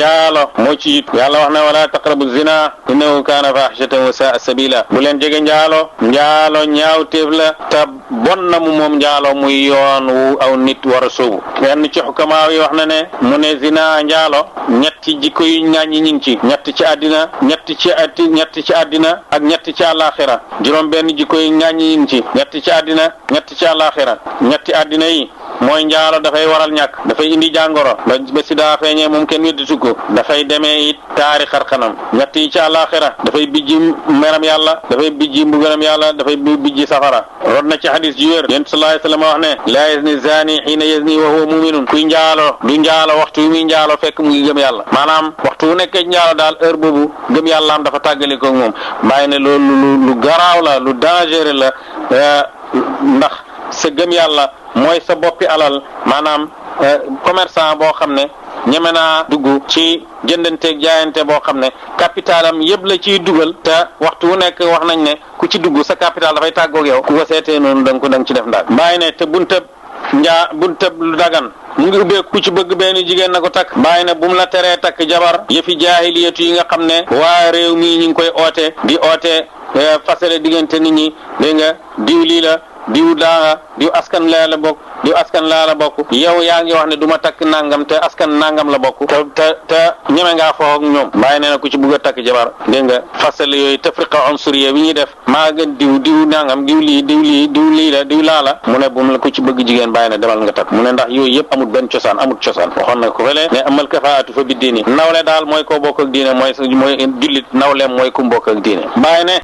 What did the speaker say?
njaalo moo ci it yàlla wax na wala taqrabu zina innahu kaana fahishatan wa saa sabila bu leen jege njaalo ñaawteef la te bon na mu moom njaalo muy yoon wu aw nit war a sóobu benn ci xukamaa yi wax na ne mu ne zina njaalo ñetti jikko yu ñaañi ñi ngi ci ñett ci àddina ñett ci àddina ak ñett ci àllaaxira juróom benn jikko yu ñaañi ñi ngi ci ñett ci àddina ñett ci àllaaxira ñetti àddina yi mooy njaalo dafay waral ñàkk dafay indi jàngoro ba si daa feeñee moom kenn wedditu ko dafay demee it taari xarxanam ñett yi ci àllaaxira dafay bijji meram yàlla dafay bijji mbugalam yàlla dafay bijji safara rod na ci hadis ji wér yonent sallallahu alayhi wasallam wax ne laa yazni zani xiina yazni wa huwa muminun kuy njaalo du njaalo waxtu wi muy njaalo fekk mu ngi gëm yàlla maanaam waxtu wu nekkee njaalo daal heure boobu gëm yàlla am dafa tàggali ko moom bàyyi ne loolu lu garaaw la lu dangereux la ndax sa gëm yàlla mooy sa boppi alal maanaam commerçant boo xam ne ñeme naa dugg ci jëndanteeg jaayante boo xam ne capitalam yëpp la ciy dugal te waxtu wu nekk wax nañ ne ku ci dugg sa capital dafay tàggoog yow ku ko seetee noonu da nga ci def ndax bàyyi ne te buntëb lu dagan mu ngi ubbee ku ci bëgg benn jigéen na ko takk bàyyi ne bu mu la teree takk jabar yëfi jaahiliyatu yi nga xam ne waa réew mii ñu ngi koy oote fasale diggante nit ñi dégg nga diw lii la diw daanga diw askan laa la bokk yow yaa ngi wax ne du ma takk nangam te askan nangam la bokk te ñeme ngaa foo ak ñoom bàyyi nee na ku ci bëgg a takk jabar dégg nga fasale yooyu tafriqa unsuriya bi ñuy def maa gën diw nangam diw laa la mu ne bu mu la ku ci bëgg jigéen bàyyi ne demal nga takk mu ne ndax yooyu yëpp amul benn cosaan waxoon na ko fële ne amal kafaatu fa bi diini nawle daal mooy koo bokk ak diine mooy jullit nawleem mooy ku mbokk ak diine bàyyi ne